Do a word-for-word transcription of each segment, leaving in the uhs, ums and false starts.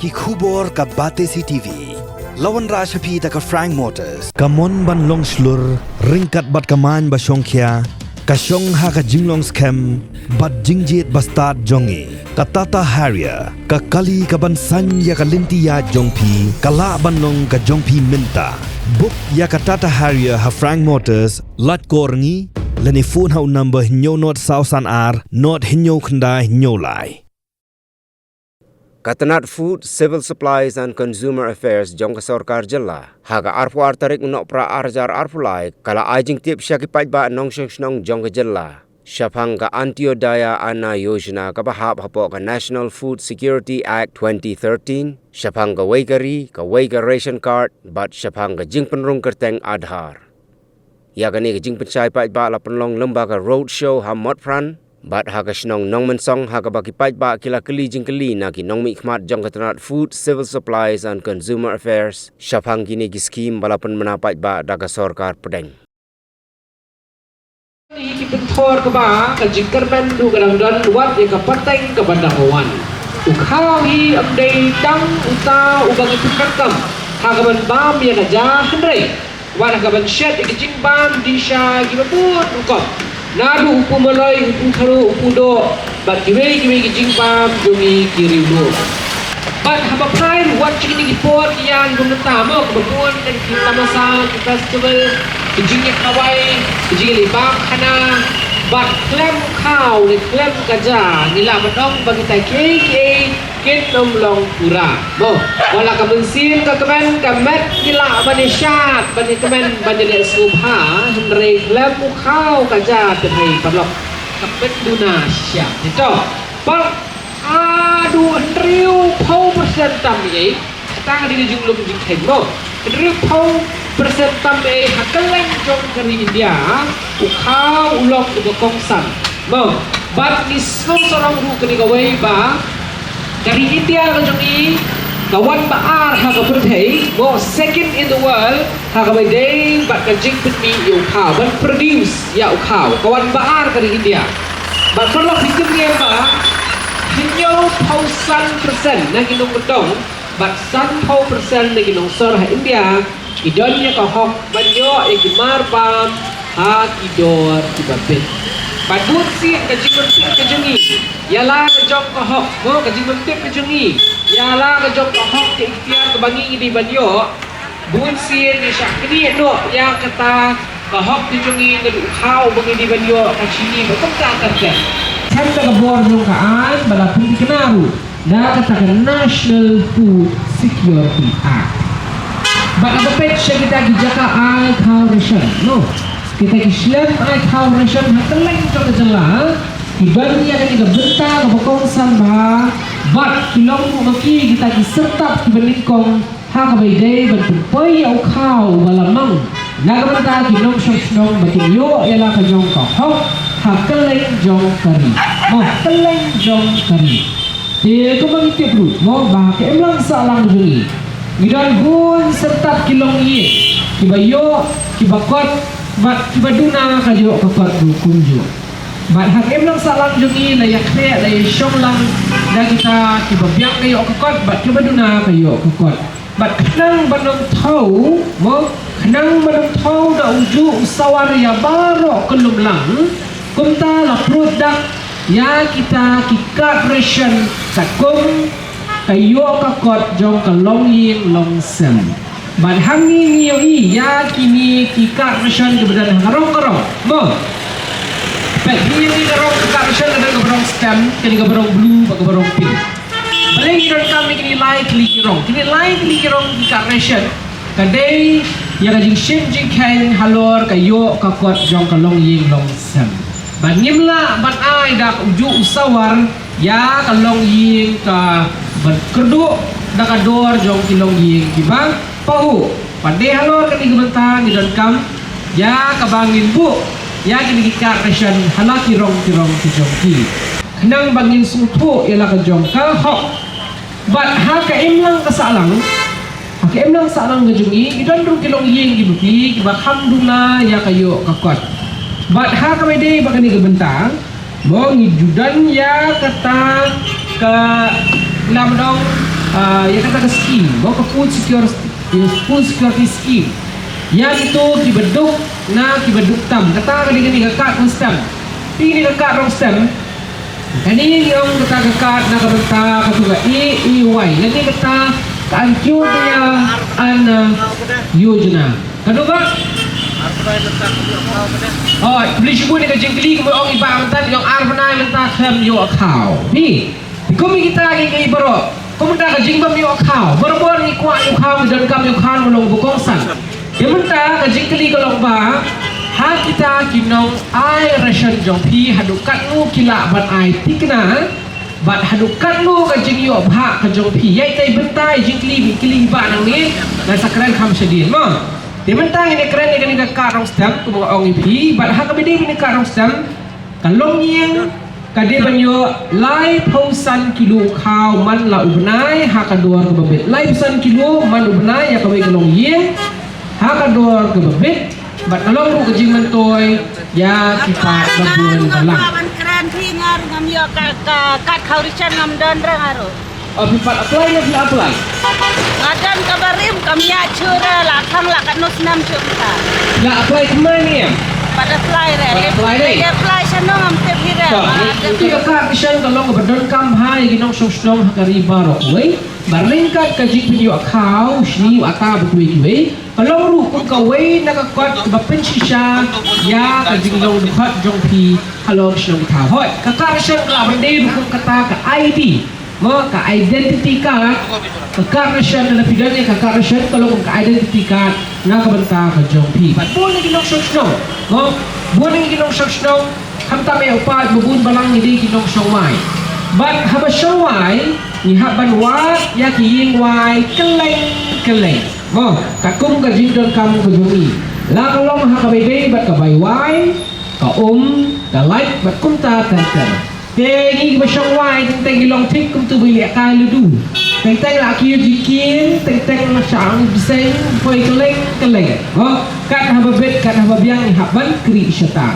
Ki khubor ka Batesi T V. La wanrah sha phi da ka Frank Motors. Ka mon ban long shlur, ryngkat bad ka main ba shongkhia, ka shong ha ka jinglong skhem bad jingjied ba stad jong ngi. Ka Tata Harrier, ka kali ka ban saiñ ïa ka lynti ïaid jong phi, ka lah ban long ka jong phi mynta. Book ïa ka Tata Harrier ha Frank Motors, lait kor ngi, lane phone ha u number hynñiew nod saw san ar, nod hynñiew khyndai hynñiew lai. Ka tnat Food, Civil Supplies and Consumer Affairs jong ka sorkar jylla, ha ka arphew ar tarik u Nohprah ar hajar arphew lai, ka la ai jingtip sha ki paidbah nongshong shnong jong ka jylla shaphang ka Antyodaya Anna Yojana kaba hap hapoh ka National Food Security Act twenty thirteen, shaphang kawei ka ri, kawei ka ration card, bad shaphang ka jingpynrung kyrteng Aadhaar. Ïa kane ka jingpynshai paidbah la pynlong lyngba ka road show ha Motphran bad ha ka shnong Nongmynsong, ha kaba ki paidbah ki la kylli jingkylli na ki nongmihkhmat jong ka tnat Food, Civil Supplies and Consumer Affairs shaphang kine ki skhim ba la pynbna paidbah da ka sorkar pdeng. Ki pynthor kaba ka jingkyrmen ruh ka dang don, wat ïa ka pateng kaba dang wan. U khaw hi ym dei tang uta uba ngi pyndonkam ha kaban bam ïa ka ja, hynrei wat ha kaban shet ïa ka jingbam dih sha kiba bun rukom, naduh u pu maloi, u pu tharu, u pu doh, bad kiwei kiwei ki jingbam jong ngi ki riewduh. Bad haba phai ruh wat sha kine ki por ki ïan kumta mo, kaba bun ki tamasa, ki festival, ki jingïakawei, ki jingïaleh bam khana, bad khlem u khaw ne khlem ka ja, ngi lah ban ong ba kita kiei kiei kin ym long pura mo. Wat la ka mynsiem ka kmen, ka met ngi lah ban ïashad, ban ïakmen, ban ïaleh sngewbha, hynrei khlem u khaw ka ja, te hei paralok, ka met duna shisha. Te to, bad haduh hynriewphew percent tam ei, kata ka dei ka jinglum jingkheiñ mo. Hynriewphew percent tam ei ha kylleng jong ka ri India, u khaw u long uba kongsan mo. Bad ngi sngewsarong ruh kane kawei ba ka ri India ka jong ngi ka wan ba ar ha ka pyrthei mo, second in the world, ha kaba ïadei bad ka jingpynmih ïa u khaw, ban produce ïa u khaw, ka wan ba ar ka ri India. Bad paralok, phi tip ne em ba hynñiewphew san percent na ki nongkyndong bad sanphew percent na ki nongsor ha India ki don ïa ka hok ban ïoh ïa ki mar bam ha ki dor kiba bit. Bad bunsien ka jingmyntip ka jong ngi ïa la ka jong ka hok, mo, ka jingmyntip ka jong ngi ïa la ka jong ka hok, ka iktiar kaba ngi ngi dei ban ïoh, bunsien ngi shah knieh noh ïa kata ka hok ka jong ngi, naduh u khaw ba ngi dei ban ïoh, ka shini, bad kumta ter ter. Khamtam ka bor jong ka aiñ ba la pynthikna ruh da kata ka National Food Security Act. Bad haba peit sha kita ki jaka ai khaw ration, no, kita ki shlem ai khaw ration ha kylleng jong ka jylla, ki don ïa kane ka bynta kaba kongsan bha, bad ki long ruh ma ki kita ki syrtap kiba nyngkong ha kaba ïadei ban pynpoi ïa u khaw uba la mang na ka bynta ki nongshong shnong ba kin ïoh ïa la ka jong ka hok ha kylleng jong ka ri. Mo, ha kylleng jong ka ri. Te kumba ngi tip ruh mo ba ha ka imlang sahlang jong ngi, ngi don bun syrtap ki longïing kiba ïoh, kiba kot bad kiba duna ka ïoh ka kot ruh kumjuh. Bad ha ka imlang sahlang jong ngi la ïakhreh, la ïashong lang da kita kiba biang ka ïoh ka kot bad kiba duna ka ïoh ka kot. Bad khnang ban ym thew mo, khnang ban ym thew da ujuh u sawar ïa baroh ka lum lang, kumta la pruh dak ïa kita ki card ration katkum ka ïoh ka kot jong ka longïing longsem. Bad hangne ngi ïohi ïa kine ki card ration kiba don ha ka rong ka rong mo. Peit, ngi ïohi ka rong ka card ration ka don kaba rong stem, kane kaba rong blue bad kaba rong pink. Balei ngi donkam ïa kine lai tylli ki rong? Kine lai tylli ki rong ki card ration ka dei ïa ka jingshim jingkheiñ halor ka ïoh ka kot jong ka longïing longsem. Bad ngim lah ban ai da ujuh u sawar ïa ka longïing kaba kyrduh da ka dor jong ki longïing kiba pahuh. Bad dei halor kane ka bynta ngi donkam ïa kaba ngin buh ïa kine ki card ration ha la ki rong ki rong ki jong ki, khnang ba ngin sngewthuh ïa la ka jong ka hok. Bad ha ka imlang ka sahlang, ha ka imlang sahlang ka jong ngi, ki don ruh ki longïing kiba phi kiba kham duna ïa ka ïoh ka kot. Bad ha kaba ïadei bad kane ka bynta mo, ngi ju don ïa kata ka, lam dong, Ah, ïa kata ka scheme, ba ka food security, food security scheme. Ïa kito kiba duk, na kiba duk tam. Kata ka dei kane ka card rong stem. Phi kane ka card rong stem. Kane ngi ong kata ka card na ka bynta katu ka A A Y. Lane kata ka Antyodaya Anna Yojana. Kano ba? Oh, phi shu bun ka jingkylli kumba ong i Bah mynta, ong ar bnai mynta khlem ïoh khaw. Phi. Kum kita ki, ki baroh. Kum mynta ka jingbym ïoh khaw. Barabor ngi kwah ïoh khaw, ngi donkam ïoh khaw, ngi long ba kongsan. Te mynta ka jingkylli ka long ba, ha kita ki nong ai ration jong phi haduh katno ki lah ban ai tikna, bad haduh katno ka jingïoh bha ka jong phi. Ïa ita i bynta i jingkylli, kylli ba nangne, ngan sa kren kham shadien mo. Te mynta ngin ïa kren ïa kane ka card rong stem, kumba ong i phi, bad ha kaba dei kane ka card rong stem, ka longïing ka dei ban ïoh laiphew san kilo khaw man la u bnai ha ka dor kaba bit. Laiphew san kilo man u bnai ïa kawei ka longïing ha ka dor kaba bit. Bad ka long ruh ka jingmyntoi ïa ki paid babun balang. Ban kren phi, nga ruh ngam ïoh ka, ka, ka card khaw ration, ngam don re nga ruh. Oh, phi pat apply ne phi la apply? Nga don kaba rim, kam ïa shuh re, la khang la katno snem shuh mynta. La apply kumne em? Pat apply re. Pat apply re. Leh apply shano ngam tip hi re. To, nga ïa kane ka card ration ka long kaba donkam ha ïa ki nongshong shnong ha ka ri baroh kawei. Bad ryngkat ka jingpynïoh khaw, shini, ata bad kiwei kiwei. Ka long ruh kum kawei na ka kot kaba pynshisha ïa ka jinglong dkhot jong phi halor ka shnong ka thaw. Hooid, ka card ration ka lah ban dei ruh kum kata ka I D. Mo, ka identity card, ka card ration, lada phi don ïa ka card ration, ka long kum ka identity card na ka bynta ka jong phi. Bad bun na ki nongshong shnong, mo, bun na ki nongshong shnong, khamtam ïa u paid babun balang, ngi dei ki nongshong wai. Bad haba shong wai, ngi hap ban wad ïa ki ïing wai kylleng kylleng. Mo, katkum ka jingdonkam ka jong ngi. La ka long ha kaba ïadei bad ka bai wai, ka um, ka lait, bad kumta ter ter. Te ngi kiba shong wai, teng teng ngi long thik kumtu ba ïalehkai ludu. Teng teng la kiew jingkieng, teng teng la shah bseiñ, poi kylleng kylleng. Mo, kat haba bit, kat haba biang, ngi hap ban kyrpad shata.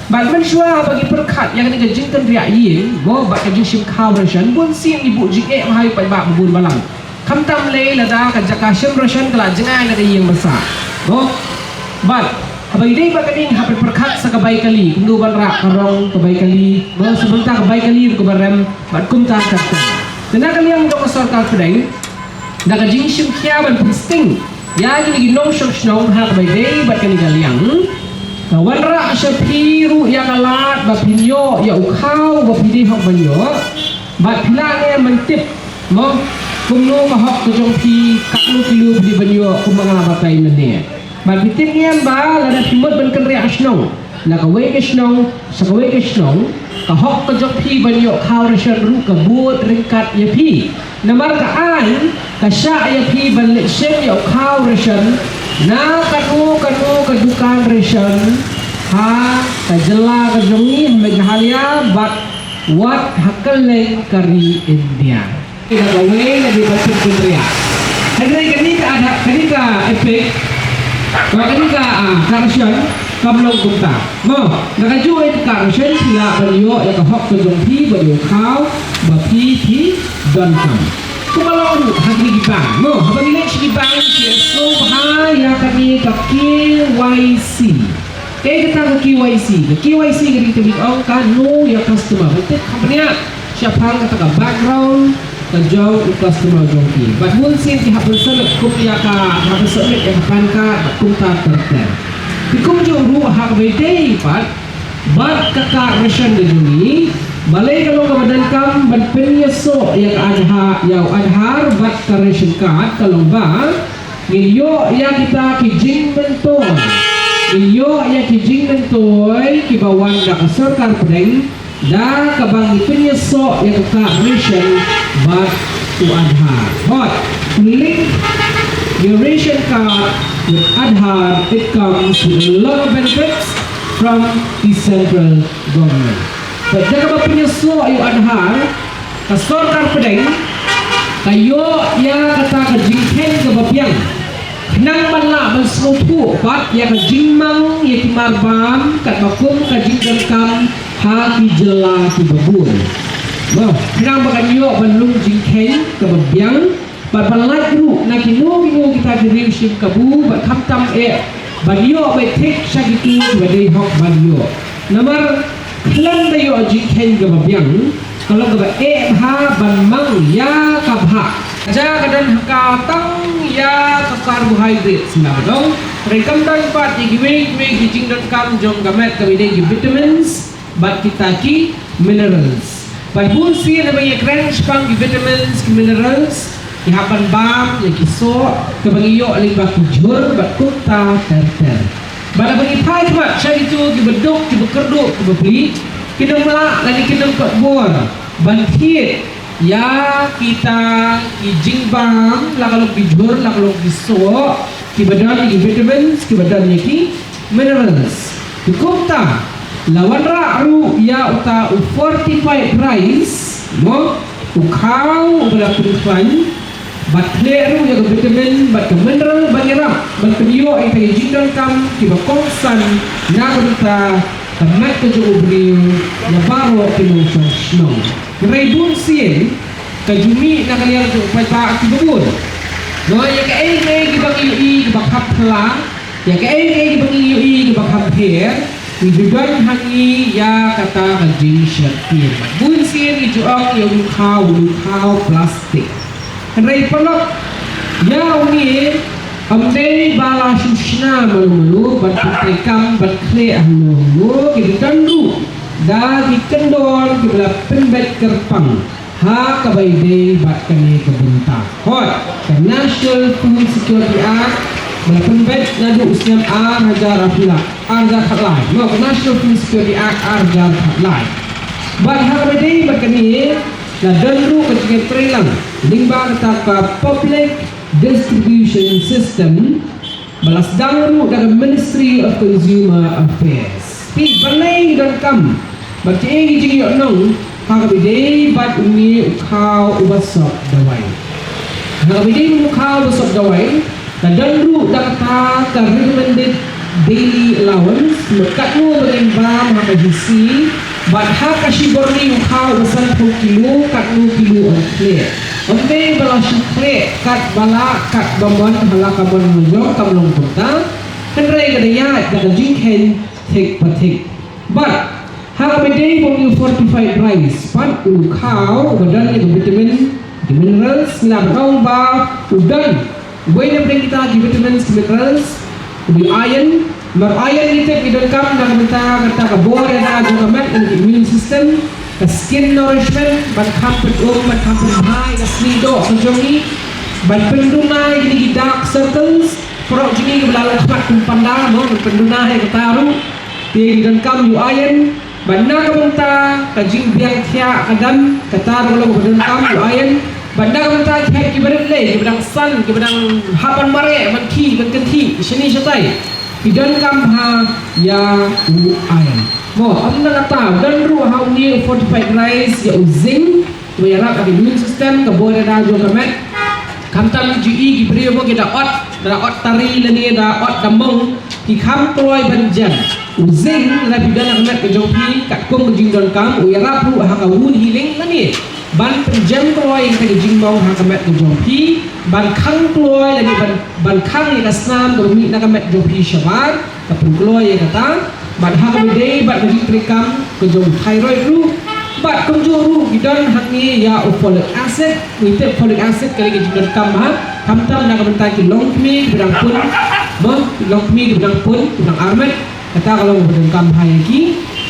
Bad mynshuwa haba ngi pyrkhat ïa kane ka jingkynriah ïing, mo, bad ka jingshim khaw ration, bun sien ngi buh jingeh bha ïa u paidbah babun balang. Khamtam lei lada ka jaka shim ration ka la jngai na ka ïing basa. Mo? Bad haba ïadei bad kane ngi hap ban pyrkhat sa ka bai kali, kumno ban rah ka rong ka bai kali, mo, sa bynta ka bai kali ruh kaba rem, bad kumta ter ter. Te na ka liang jong ka sorkar pdeng, da ka jingshim khia ban pynsting ïa kine ki nongshong shnong ha kaba ïadei bad kane ka liang, ka wanrah sha phi ruh ïa ka lad ba phin ïoh ïa u khaw ba phi dei hok ban ïoh. Bad phi lah ne em ban tip, mo, kumno ka hok ka jong phi, katno kilo phi dei ban ïoh, kumba nga la batai mynne. Bad phi tip ne em ba lada phi mut ban kynriah shnong na kawei ka shnong sha kawei ka shnong, ka hok ka jong phi ban ïoh khaw ration ruh ka bud ryngkat ïa phi. Namar ka aiñ ka shah ïa phi ban leit shim ïa u khaw ration na kano kano ka dukan ration ha ka jylla ka jong ngi Meghalaya bad wat ha kylleng ka ri India. Ïa kawei na dei ban pynkynriah. Hynrei kane ka Aadhaar, kane ka EPIC, ba kane ka, ah, card ration kam long kumta. Mo, na kajuh ka card ration phi lah ban ïoh ïa ka hok ka jong phi ban ïoh khaw ba phi phi donkam. Kumba long ruh ha kine ki bank. Mo, haba ngi leit sha ki bank ki ïohsngew bha ïa kane ka K Y C. Kaei kata ka K Y C? Ka K Y C ka dei kata ba ngi ong ka Know Your Customer. Ban tip kham bniah shaphang kata ka background ka jong u customer jong ki. Bad bun sien ki hap ban submit kum ïa ka, hap ban submit ïa ka PAN card bad kumta ter ter. Te kumjuh ruh ha kaba ïadei pat bad ka card ration ka jong ngi, balei ka long kaba donkam ban pynïasoh ïa ka Aadhaar, ïa u Aadhaar bad ka ration card, ka long ba ngin ïoh ïa kita ki jingmyntoi. Ngin ïoh ïa ki jingmyntoi kiba wan da ka sorkar pdeng, da kaba ngi pynïasoh ïa ka card ration bad u Aadhaar. Hooid, to link your ration card with Aadhaar, it comes with a lot of benefits from the central government. Bad da kaba pynïasoh ïa u Aadhaar, ka sorkar pdeng ka ïoh ïa kata ka jingkheiñ kaba biang khnang ban lah ban sngewthuh pat ïa ka jingmang ïa ki marbam katba kum ka jingdonkam ha ki jylla kiba bun. Mo, khnang ba kan ïoh ban long jingkheiñ kaba biang Bad ban lait ruh na kino kino kita ki riew shim kabu, bad khamtam eh ban ïoh beit thik sha kito kiba dei hok ban ïoh. Namar khlem da ïoh jingkheiñ kaba biang, ka long kaba eh bha ban mang ïa ka bhah. Ka ja ka don ha ka tang ïa ka carbohydrates na ka dong. Hynrei kam don pat ïa kiwei kiwei ki jingdonkam jong ka met kaba dei ki vitamins bad kita ki minerals. Bad bun sien haba ngi ïakren shaphang ki vitamins, ki minerals, ngi hap ban bam ïa ki soh kiba ngi ïoh lyngba ki jhur bad kumta ter ter. Bad haba ngi phai khmat sha kito kiba duk, kiba kyrduh, kiba pli, kin ym lah lane kin ym pat bor ban thied ïa kita ki jingbam, la ka long ki jhur, la ka long ki soh, kiba don ïa ki vitamins, kiba don ïa ki minerals. Te kumta la wanrah ruh ïa uta u fortified rice, mo, u khaw uba la pynkhlaiñ, bad khleh ruh ïa ka vitamin bad ka mineral ban ïarap ban pynïoh ïa ka jingdonkam kiba kongsan na ka bynta ka met ka jong u briew ïa baroh ki nongshong shnong. Hynrei bun sien ka ju mih na ka liang jong u paidbah kiba bun. Mo, ïa kaei kaei kiba ngi ïohi kiba kham phylla, ïa kaei kaei kiba ngi ïohi kiba kham pher, ngi ju don ha ngi ïa kata ka jingsheptieng. Bun sien ngi ju ong ïa u khaw, u khaw plastik. Hynrei paralok, ïa une ym dei ba la shu shna malu malu ban pyntrei kam ban khleh halu halu, ki don ruh da ki kyndon kiba la pynbeit kyrpang ha kaba ïadei bad kane ka bynta. Hooid, ka National Food Security Act ba la pynbeit naduh u snem ar hajar arphew lai, ar hajar khatlai. Mo, ka National Food Security Act ar hajar khatlai. Bad ha kaba ïadei bad kane la don ruh ka jingïatreilang lyngba kata ka Public Distribution System ba la sdang ruh da ka Ministry of Consumer Affairs. Te balei ngi donkam bad kaei ka jingïohnong ha kaba ïadei bad une u khaw uba sop dawai? Ha kaba ïadei bad u khaw uba sop dawai, la don ruh da kata ka recommended daily allowance, mut katno ba ngin bam ha ka hisi, bad ha ka shi bor ne u khaw uba sanphew kilo, katno kilo yn khleh. Ym dei ba la shu khleh katba lah katba mon ha la ka mon la jong, kam long kumta. Hynrei ka da ïaid da ka jingkheiñ thik pa thik. Bad ha kaba ïadei bad u fortified rice pat, u khaw uba don ïa ka vitamin, ki minerals, ngi lah ban ong ba u don uwei na pdeng kita ki vitamins, ki minerals, u iron. Namar iron ngi tip ngi donkam na ka bynta kata ka bor ïada jong ka met, lane ka immune system, ka skin nourishment, ban kham pynum, ban kham pynbha ïa ka snieh doh ka jong ngi, ban pynduna ïa kine ki dark circles, paralok jong ngi kiba la long khmat kum panda, mo, ban pynduna ïa kata ruh. Te ngi donkam ïa u iron. Bad na ka bynta ka jingbiang thiah ka dam, kata ruh ka long kaba donkam, u iron. Bad na ka bynta ki hep kiba rit lei, kiba dang san, kiba dang hap ban mareh, ban khih, ban kynthih shane shatai, ki donkam bha ïa u iron. Mo, ym na kata, don ruh ha une u fortified rice ïa u zinc, uba ïarap ïa ka immune system, ka bor ïada jong ka met. Khamtam ngi ju i ki briew mo, ki da ot, da ot tari lane da ot da mong, ki kham kloi ban jem. U zinc lada phi don ha ka met ka jong phi katkum ka jingdonkam, u ïarap ruh ha ka wound healing lane ban pynjem kloi ïa ka jingmong ha ka met ka jong phi, ban khang kloi lane ban, ban khang ïa ka snam kaba mih na ka met jong phi shabar. Ka pynkloi ïa kata. Bad ha kaba ïadei bad ka jingtrei kam ka jong u thyroid ruh. Bad kumjuh ruh ngi don hangne ïa u folic acid. Ngi tip folic acid ka dei ka jingdonkam bha, khamtam na ka bynta ki longkmie kiba dang pun, mo, ki longkmie kiba dang pun, kiba dang armet. Kata ka long kaba donkam bha ïa ki.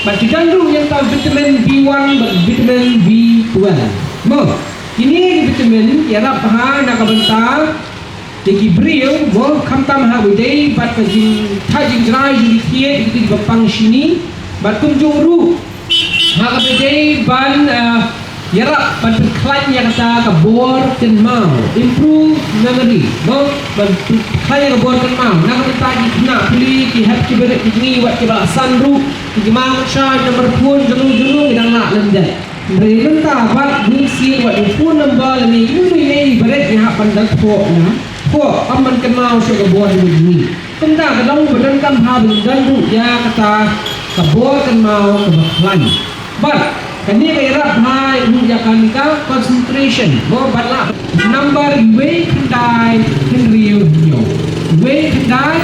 Bad ki don ruh ïa ka vitamin B one bad vitamin B twelve, mo. Kine ki vitamin ki ïarap bha na ka bynta ïa ki briew, mo, khamtam ha kaba ïadei bad ka jingthaw jingjrai jong ki thied, ïa kito kiba pang shini. Bad kumjuh ruh ha kaba ïadei ban, ah, ïarap ban pynkhlaiñ ïa kata ka bor kynmaw, improve memory, mo, ban pynkhlaiñ ïa ka bor kynmaw. Na ka bynta ki khynnah pule, ki hep kiba rit, ki jngi, wat kiba la san ruh, ki jngi, ma, sha number phone jong u jong u ngi dang lah lyndet. Hynrei mynta pat bun sien wat u phone number lane ïa u, ïa u barit ngi hap ban da thoh, ngi thoh, ym ban kynmaw shuh ka bor jong u jong ngi. Kumta ka long ba donkam bha ba ngin don ruh ïa kata ka bor kynmaw kaba khlaiñ. Bad kane ka ïarap bha ruh ïa kane ka concentration, mo, ban lah nam Number iwei khyndai hynriew hynñiew. Iwei khyndai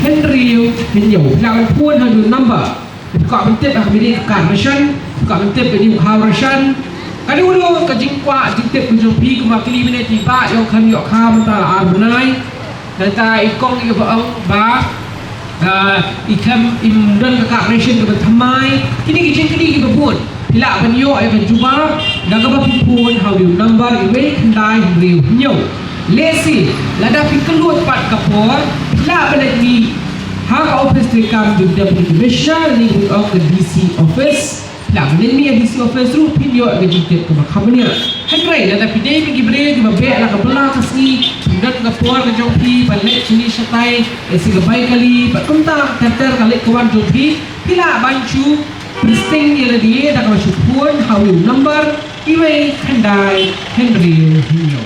hynriew hynñiew. Phi lah ban phone ha u number. Phi kwah ban tip ha ka mini ka card ration, phi kwah ban tip ha u khaw ration. Kane u dei ka jingkwah jingtip ka jong phi, kumba kine mynne ki ba ïoh kham ïoh kha mynta la ar bnai. Nangta i kong i ba ong ba Ah, i khlem im don ka card ration kaba thymmai. Kine ki jingkylli kiba bun. Phi lah ban ïoh ïa ka jubab da kaba phi phone ha u number iwei khyndai hynriew hynñiew. Lehse lada phi kyllut pat ka por, phi lah ban leit mih ha ka office treikam jong u Deputy Commissioner, ne bun ong ka D C office. Phi lah ban leit mih ha D C office ruh phin ïoh ka jingtip kaba kham bniah. Hynrei lada phi dei bad ki briew kiba beh la ka bylla ka sngi, phi don ka por ka jong phi ban leit shane shatai, lehse ka bai kali bad kumta ter ter ka leit ka wan jong phi, phi lah ban shu pyrshang ïa lade da kaba shu phone ha u number iwei khyndai hynriew hynñiew.